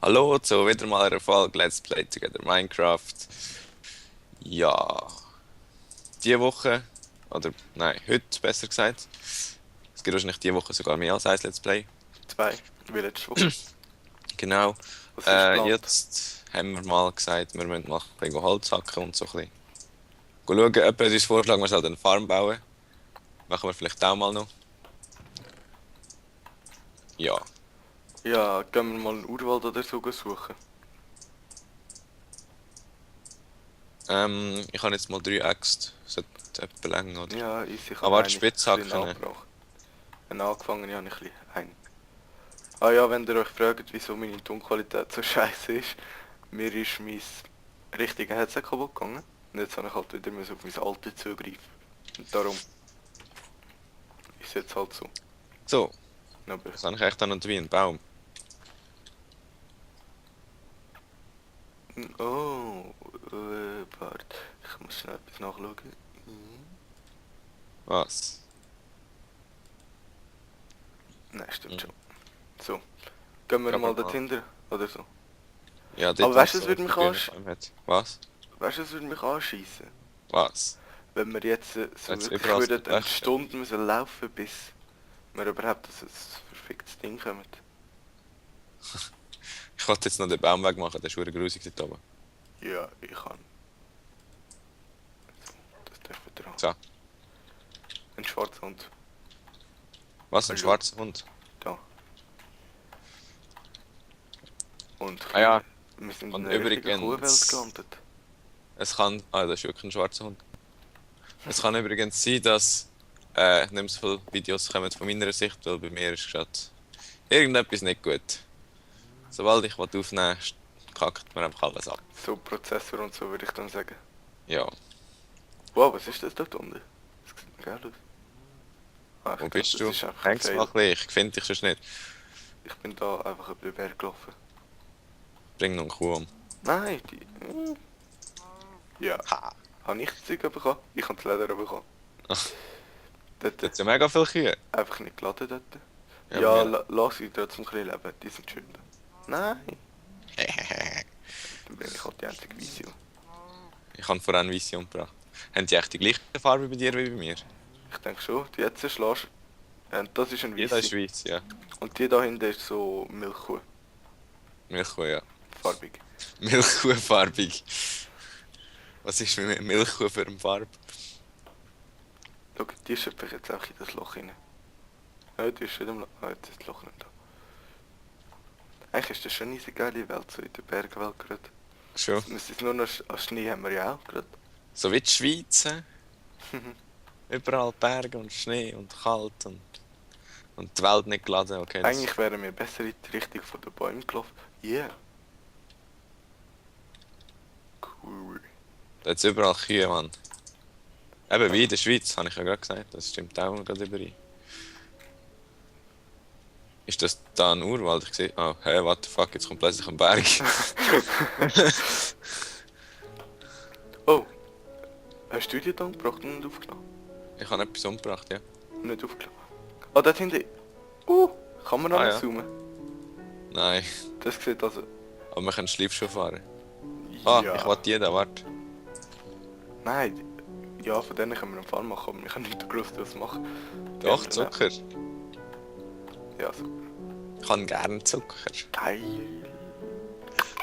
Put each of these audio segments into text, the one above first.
Hallo zu wieder mal einer Folge Let's Play Together Minecraft. Ja, diese Woche, oder nein, heute besser gesagt. Es gibt wahrscheinlich diese Woche sogar mehr als ein Let's Play. Zwei, wie letzte Woche. Genau. Was ist geplant? Jetzt haben wir mal gesagt, wir müssen mal ein bisschen Holz hacken und so ein bisschen schauen. Jemand hat uns vorgeschlagen, wir sollen eine Farm bauen. Machen wir vielleicht auch mal noch. Ja. Ja, gehen wir mal einen Urwald oder so suchen. Ich habe jetzt mal 3 Äxte. Sollte etwa länger, oder? Ja, ich Aber habe warte, eine ein bisschen Spitzhacken. nachgebracht. Wenn angefangen habe ich ein bisschen einen. Ah ja, wenn ihr euch fragt, wieso meine Tonqualität so scheiße ist, mir ist mein richtiges Headset kaputt gegangen. Und jetzt habe ich halt wieder auf mein alte zugreifen. Und darum ist es jetzt halt so. So, Aber, was habe ich echt da noch dabei? Ein Baum. oh, warte. Ich muss schnell etwas nachschauen. Was? Nein, stimmt Mhm. schon. So, gehen wir Gehen wir mal mal. dorthin oder so. Ja, Aber dort, wo weißt es du, es so würde die mich grünen Bäume hat. Was? weißt, es würde mich anschießen, Was? wenn wir jetzt so Jetzt wirklich überall so würden eine Dächer. Stunde müssen laufen, bis wir überhaupt ein verficktes Ding kommen. Ich wollte jetzt noch den Baum wegmachen, der ist verdammt grusig dort oben. Ja, ich kann. Das dürfen wir dran. So, Ein schwarzer Hund. was, ein Hallo, schwarzer Hund? da. Und Ah ja, wir sind in und einer richtigen Kuhwelt übrigens, gelandet. es kann, ah, das ist wirklich ein schwarzer Hund. Es kann übrigens sein, dass nicht mehr so viele Videos kommen von meiner Sicht, weil bei mir ist gerade irgendetwas nicht gut. Sobald ich was aufnehme, kackt mir einfach alles ab. So Prozessor und so würde ich dann sagen. Ja, Wow, was ist das dort unten? Das sieht geil aus. Ah, wo ich glaube, bist das du? ist einfach ein Häng's mal Fail. ein bisschen, ich finde dich sonst nicht. Ich bin da einfach über den Berg gelaufen. Bring noch eine Kuh um. Nein, die... Ja. Ha! Habe ich das Zeug bekommen? Ich habe das Leder bekommen. Dort, Da hat ja mega viele Kühe. einfach nicht geladen dort. Ja, bei Ja, mir lass sie trotzdem ein bisschen leben, die sind schön. Nein, dann bin ich halt die einzige Vision. Ich habe vorhin Vision gebracht. Haben die echt die gleiche Farbe bei dir wie bei mir? Ich denke schon, die jetzt schlägst das ist ein Jeder Weissi. ist weiß, ja. Und die da hinten ist so Milchkuh, Milchkuh, ja. farbig. Milchkuhfarbig. Was ist mit Milchkuh für eine Farbe? Schau, die schöpfe ich jetzt auch in das Loch rein. Ja, die ist schon im Loch. Ah, jetzt ist das Loch nicht da. Eigentlich ist das schon eine geile Welt, so in der Bergwelt gerade. Schon. Es ist nur noch Schnee haben wir ja auch gerade. So wie die Schweiz. Überall Berge und Schnee und kalt und die Welt nicht geladen. Okay, das, Eigentlich wären wir besser in die Richtung von den Bäumen gelaufen. Yeah. Cool. da hat's überall Kühe, Mann. Eben wie in der Schweiz, habe ich ja gerade gesagt. Das stimmt auch gerade überein. Ist das da ein Urwald? Ich sehe. Oh, hä, what the fuck, jetzt kommt plötzlich ein Berg. Oh, hast du die dann gebracht und nicht aufgenommen? Ich habe etwas umgebracht, ja. Nicht aufgenommen. Ah, dort hinten. Uh, kann man noch Ah mal ja. zoomen? Nein, Das sieht also... aber wir können Schleifschuh fahren. Ah, Ja. ich wollte die da, warte. Nein, ja, von denen können wir einen Fall machen, aber wir können nicht groß das machen. Die Doch, anderen Zucker. auch. Ja, so. Ich habe gerne Zucker. Geil.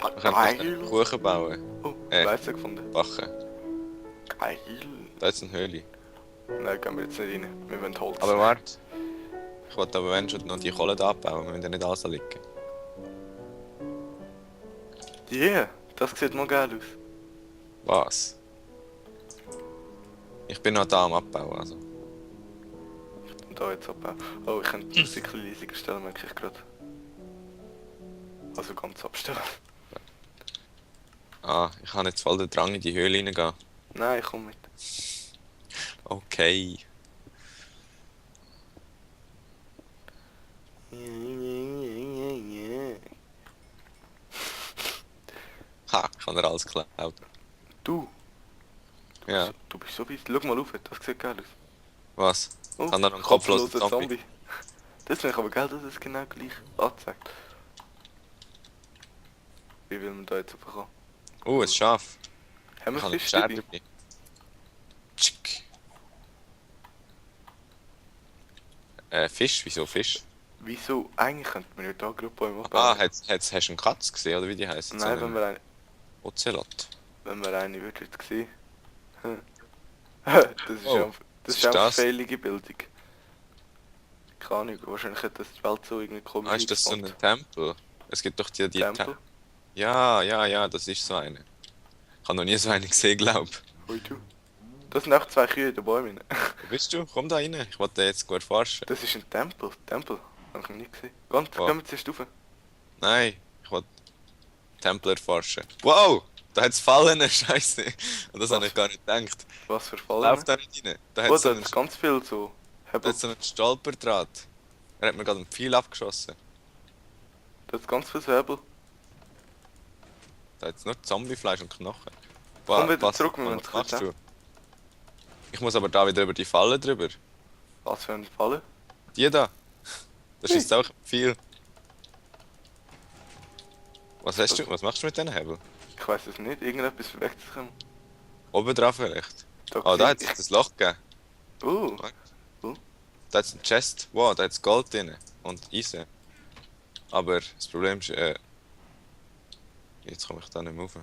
Wir können vielleicht einen Kuchen bauen. Oh, Äh. Weizen gefunden. Backen. Geil. Da ist ein Höhle. Nein, gehen wir jetzt nicht rein. Wir wollen Holz. Aber warte. Ich wollte aber wenn schon noch die Kohle da abbauen, wir müssen ja nicht alles da liegen. Yeah, das sieht mal geil aus. Was? Ich bin noch da am Abbauen, also. Und da jetzt abbauen. Oh, ich kann die Musik leisiger stellen, merke ich gerade. Also ganz abstellen. Ah, ich habe jetzt voll den Drang in die Höhle reingehen. Nein, ich komm mit. Okay. Ha, ich habe dir alles geklaut. Du, Ja. du bist so weit. Schau mal auf, das sieht geil aus. Was? Oh, Ich habe da noch einen kopflosen Zombie. Das finde ich aber geil, dass es genau gleich anzeigt. wie will man da jetzt raufkommen? Ein Schaf. Haben Ich wir habe Fisch einen dabei? dabei. Tschick. Fisch? Wieso Fisch? Wieso? Eigentlich könnte man ja da Grundbäume Ah, bauen. hast du einen Katz gesehen, oder wie die heißt? So Nein, einen Ocelot. wenn wir eine würden sehen. Oh, Das was ist ist auch das? fehlige Bildung. Keine Ahnung, wahrscheinlich hat das die Welt so irgendwie Ah, komisch ist das so eingespannt. ein Tempel? Es gibt doch die Tempel? Ja, das ist so eine. Ich habe noch nie so eine gesehen, glaub. Hui du. Das sind auch zwei Kühe in den Bäumen. Wo bist du? Komm da rein. Ich wollte jetzt gut erforschen. Das ist ein Tempel. Tempel. Habe ich noch nie gesehen. Ganz, Wow. gehen wir zuerst rauf. Nein, ich wollte Tempel erforschen. Wow! Da hat's Fallen, Scheiße. Und das Was? habe ich gar nicht gedacht. Was für Lauf Fallen? da nicht rein. Da Oh, hat so da einen, hat ganz viel so. da Hebel. hat so einen Stolperdraht. Er hat mir gerade einen Pfeil abgeschossen. Da hat ganz viel so Hebel. Da hat's nur Zombiefleisch und Knochen. Komm wieder was, zurück, wir Mann, müssen was machst kurz du? Ich muss aber da wieder über die Falle drüber. Was für ein Falle? Die da. Das ist auch viel. Was hast du? Was machst du mit diesen Hebel? Ich weiß es nicht. Irgendetwas verwechselt sich. Oben drauf vielleicht. Da Oh, da sehe hat es ein Loch gegeben. Oh, Da hat es ein Chest. Wow, da hat es Gold drin. Und Eisen. Aber das Problem ist, jetzt komme ich da nicht mehr rauf.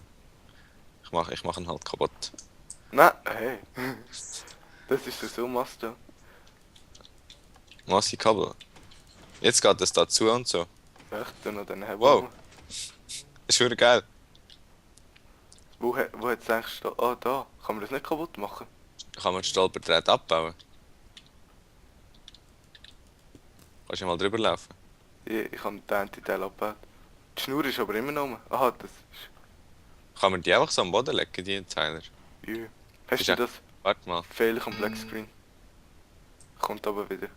Ich mach ihn halt kaputt. nein, hey. Das ist so Master. Massi-Kabel. Jetzt geht es dazu und so. Echt, dann noch den Hebel. Wow. Ist schon geil. Wo hat es eigentlich stehen? Ah, da. Kann man das nicht kaputt machen? Da kann man den Stolperdraht abbauen. Kannst du mal drüber laufen? Ich habe den einen Teil abgebaut. Die Schnur ist aber immer noch rum. Aha, das ist... Kann man die einfach so am Boden legen, die Teile? Jö. Hast Ist du ja- das? Warte mal. Fehler am Blackscreen. Kommt aber wieder.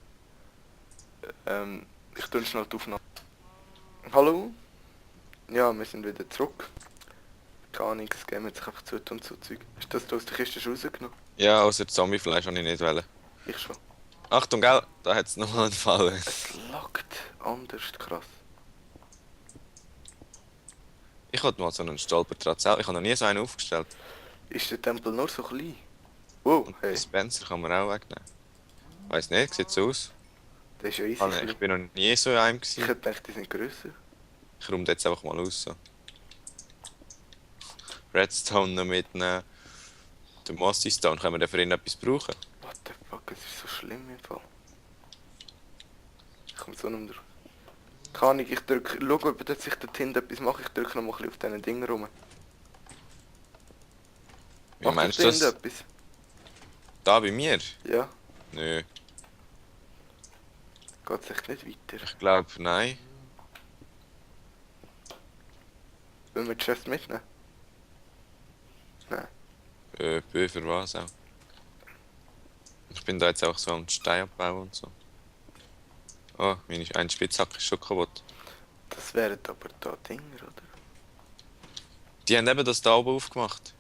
Ich tue schnell die Aufnahme. Hallo? Ja, wir sind wieder zurück. Keine Ahnung, das Game hat sich einfach zu und so Zeug. Hast du das da aus der Kiste schon rausgenommen? Ja, außer Zombiefleisch habe ich nicht wollen. Ich schon. Achtung, gell? Da hat es nochmal einen Fall. Es laggt anders, krass. Ich hatte mal so einen Stolperdraht selber. Ich habe noch nie so einen aufgestellt. Ist der Tempel nur so klein? Wow, Und hey, den Spencer kann man auch wegnehmen. Weiß nicht, sieht so aus. das ist ja easy Ich klein. bin noch nie so in einem Ich gewesen. hätte gedacht, die sind grösser. Ich räume jetzt einfach mal aus. So. Redstone noch mitnehmen. Den Mossy Stone, können wir den für ihn etwas brauchen? What the fuck, es ist so schlimm im Fall. Ich komme so nicht mehr drauf. Keine Ahnung, ich drücke, schau, ob jetzt ich dort hinten etwas mache, ich drücke noch mal ein bisschen auf diesen Dingen rum. Wie Macht meinst du dort hinten das? etwas? Da bei mir? Ja, Nö, geht echt nicht weiter. ich glaube, nein. Wollen wir die Chest mitnehmen? Nein. Für was auch? Ich bin da jetzt auch so am Stein abbauen und so. Oh, eine Spitzhacke ist schon kaputt. Das wären aber da Dinger, oder? Die haben eben das da oben aufgemacht.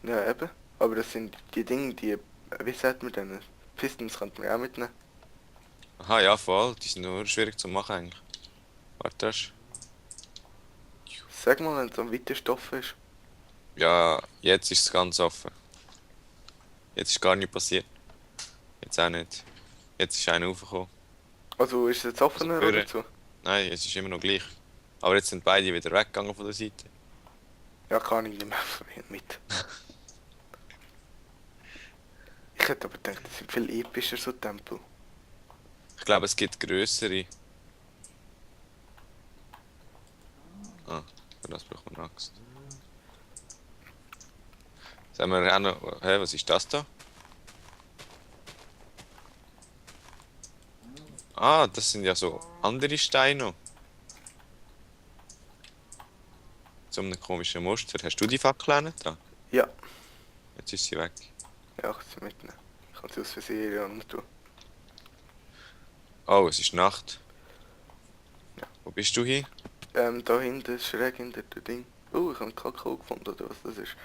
Ja, eben. Aber das sind die Dinge, die... Wie sagt man denn? Pistons könnte man auch mitnehmen. Aha, ja, voll. Die sind nur schwierig zu machen eigentlich. Warte, das. Sag mal, wenn es am weitesten Stoff ist. Ja, jetzt ist es ganz offen. Jetzt ist gar nichts passiert. Jetzt auch nicht. Jetzt ist einer raufgekommen. Also ist es jetzt offener Also, oder so? Nein, es ist immer noch gleich. Aber jetzt sind beide wieder weggegangen von der Seite. Ja, kann ich nicht mehr mit. Ich hätte aber gedacht, das sind viel epischer, so Tempel. Ich glaube, es gibt größere. Ah, für das braucht man Axt. Sagen wir auch noch. Hä, was ist das da? Ah, das sind ja so andere Steine. So einem komischen Muster. Hast du die Fackel auch nicht da? Ja. Jetzt ist sie weg. Ja, ich kann sie mitnehmen. Ich kann sie aus Versehen ja nicht tun. Oh, es ist Nacht. Ja. Wo bist du hier? Da hinten, schräg hinter dem Ding. Oh, ich habe einen Kakao gefunden, oder was das ist.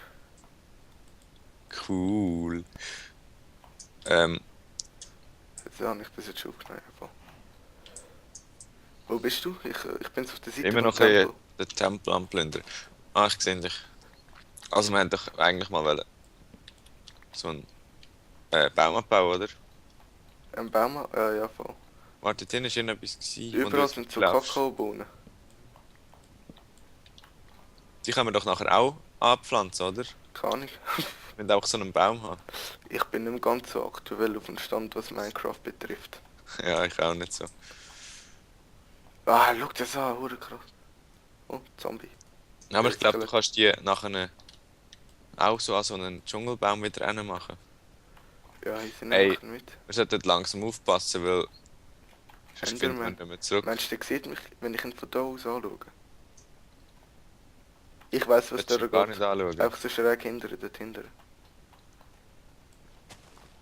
Cool. Jetzt habe ich das jetzt schon aufgenommen. Ja. Wo bist du? Ich bin auf der Seite Immer vom noch Tempel. den Tempel am Plündern. Ah, ich sehe dich. Also wir haben doch eigentlich mal wollen so einen Baum abbauen, oder? Ein Baum? Ja, ja, voll. Warte, dort war irgendetwas, gewesen, wo du Überall jetzt sind so laufst. Kakaobohnen. Die können wir doch nachher auch anpflanzen, oder? Keine Ahnung. Wenn wir auch so einen Baum haben. Ich bin nicht mehr ganz so aktuell auf dem Stand, was Minecraft betrifft. Ja, ich auch nicht so. Ah, schau das an, hure krass. Oh, Zombie. Aber ich glaube, du Skelett. kannst die nachher auch so an so einen Dschungelbaum wieder machen. Ja, hier sind Ey, noch mit. wir sollten langsam aufpassen, weil sonst finden wir Enderman. nicht mehr zurück. Meinst du, der sieht mich, wenn ich ihn von da aus anschaue? Ich weiß, was Willst da du gar geht. nicht anschauen. Einfach so schräg hinter, dort hinter.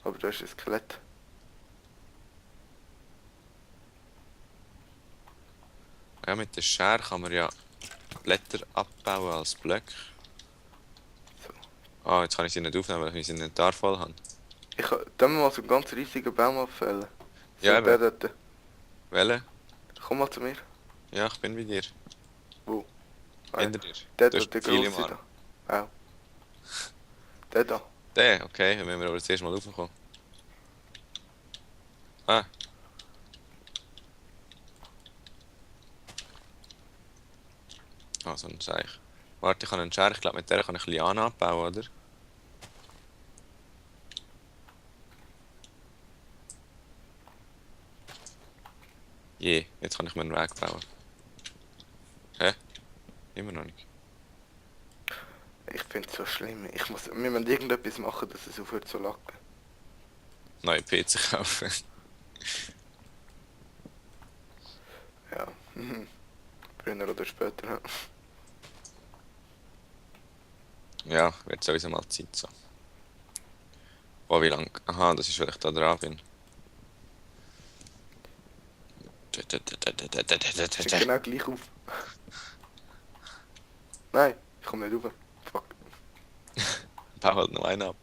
Aber da ist ein Skelett. Ja, mit der Schere kann man ja Blätter abbauen als Blöcke. So. Ah, jetzt kann ich sie nicht aufnehmen, weil ich mein Inventar voll habe. Dann mal so einen ganz riesigen Baum abfällen. So, Ja, der eben. dort. Welche? Komm mal zu mir. Ja, ich bin bei dir. Wo? Ah, ja. Hinter dir. Der Du da, hast der viele grosse Mark. da. Auch. Der da. Der, okay, dann müssen wir aber zuerst mal raufkommen. Ah. Ah, so ein Seich. Warte, ich habe einen Schere, ich glaube mit der kann ich Liane abbauen, oder? Je, jetzt kann ich mir einen Weg bauen. Hä? Immer noch nicht. Ich finde es so schlimm. Wir müssen irgendetwas machen, dass es aufhört zu lacken. Neue PC kaufen. Ja. Früher oder später. Ja. Ja, wird sowieso mal Zeit so. Oh, wie lang? Aha, das ist, weil ich da dran bin. Steht genau gleich auf. Nein, ich komme nicht rauf. Fuck. Bau halt noch einen ab.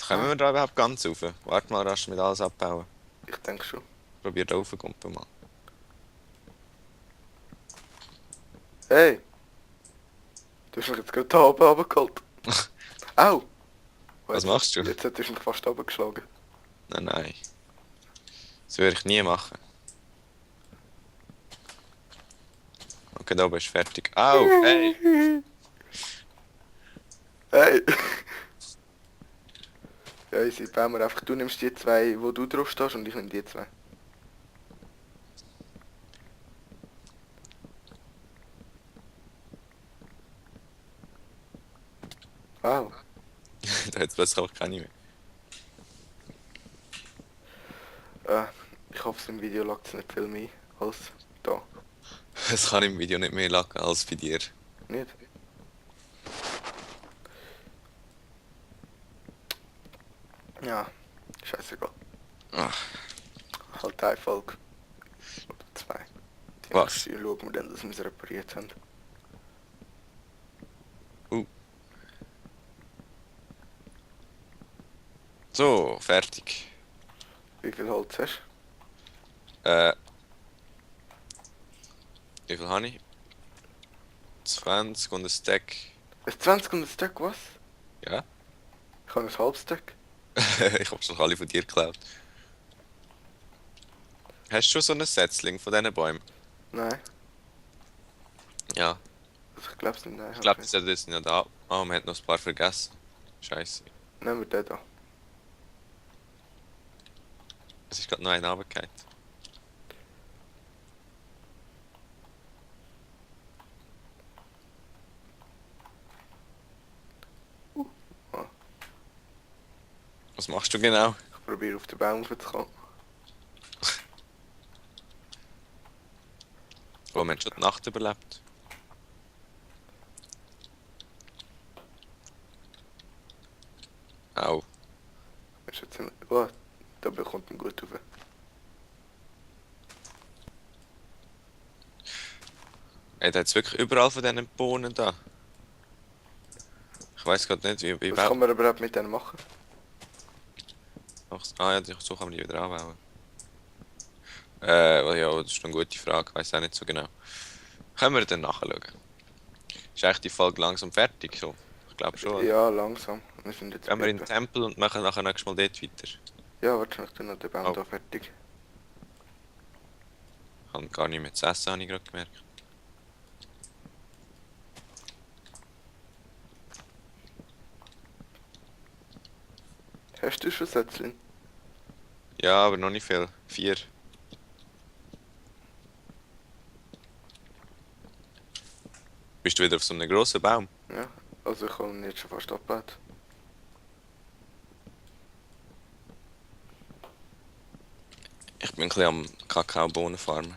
Kommen wir da überhaupt ganz rauf? Warte mal, rasch mit alles abbauen. Ich denke schon. Probier da raufzukommen mal. Hey! Du hast mich jetzt gerade da oben runtergeholt. Au! Oh, Was jetzt- machst du? Jetzt hättest du mich fast runtergeschlagen. Nein, nein. Das würde ich nie machen. Okay, da oben ist fertig. Au, hey! Hey! Ja, easy, bauen wir einfach. Du nimmst die zwei, wo du drauf stehst, und ich nehme die zwei. Wow. Da hat es plötzlich auch keine mehr. Ich hoffe, im Video lagt es nicht viel mehr als da. Es kann im Video nicht mehr lachen als bei dir. Nicht? Ja, scheißegal. Ach, Halt eine Folge. Oder zwei. Die Was? nächste schauen wir dann, dass wir es repariert haben. so, fertig. Wie viel Holz hast Äh, wie viel habe ich? 20 und ein Stack. du? Ein 20 und ein Stack, was? Ja? Ich habe ein halbes Stack. Ich hab's doch alle von dir geklaut. Hast du schon so ein Setzling von diesen Bäumen? Nein, Ja. also ich glaube es nicht. Nein, Ich glaube, das ist ja da. Ah, man hat noch ein paar vergessen. Scheiße. Nehmen wir den da. Es ist gerade noch einer runtergefallen. Ah. Was machst du genau? Ich probiere auf den Baum raufzukommen. Oh, man hat schon die Nacht überlebt. Au. Ist jetzt ziemlich... Oh, da bekommt man gut rauf. Ey, da hat's wirklich überall von diesen Bohnen da. Ich weiß gerade nicht, wie Was kann man überhaupt mit denen machen? Ah ja, so kann man die wieder anbauen. Ja, das ist eine gute Frage, weiß auch nicht so genau. Können wir dann nachschauen? Ist eigentlich die Folge langsam fertig? So? Ich glaube schon. Oder? Ja, langsam. Wir sind jetzt Gehen wir in den etwa. Tempel und machen nachher nächstes Mal dort weiter. Ja, wahrscheinlich dann noch den Baum Oh. da fertig. Ich habe gar nicht mehr zu essen, habe ich gerade gemerkt. Hast du schon Sätzchen? Ja, aber noch nicht viel. 4. Bist du wieder auf so einem grossen Baum? Ja, also ich habe ihn jetzt schon fast abgebaut. Ich bin ein bisschen am Kakaobohnen farmen.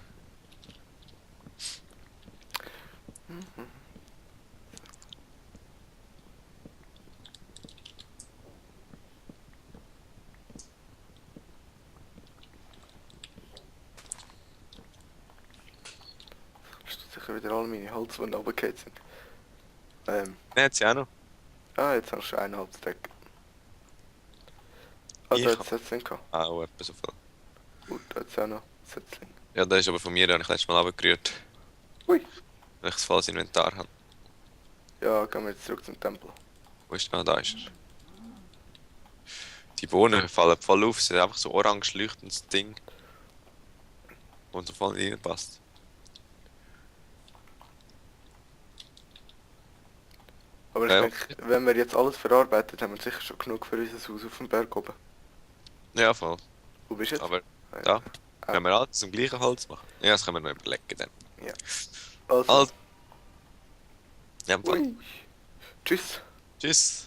Hast du sicher wieder alle meine Holz, die runtergefallen sind. Ne, hat sie auch noch. Jetzt hast du schon 1,5 Stack. Ah, Ich da hat hab- es Sätzchen gehabt. Auch etwa so viel. Gut, da hat es auch noch Sätzchen. Ja, das ist aber von mir, den habe ich letztes Mal runtergerührt. Ui. Weil ich das volles Inventar habe. Ja, gehen wir jetzt zurück zum Tempel. Wo ist der? Ah, da ist er. Die Bohnen fallen voll auf, es ist einfach so orange leuchtendes Ding. Und so voll nicht reinpasst. Aber ich Ja. denke, wenn wir jetzt alles verarbeitet, haben wir sicher schon genug für unser Haus auf dem Berg oben. Ja, voll. Wo bist du jetzt? Aber Ah, da, Ah. wenn wir alles zum gleichen Holz machen. Ja, das können wir noch überlegen dann. Also, Also, ja, voll. ui. Tschüss. Tschüss.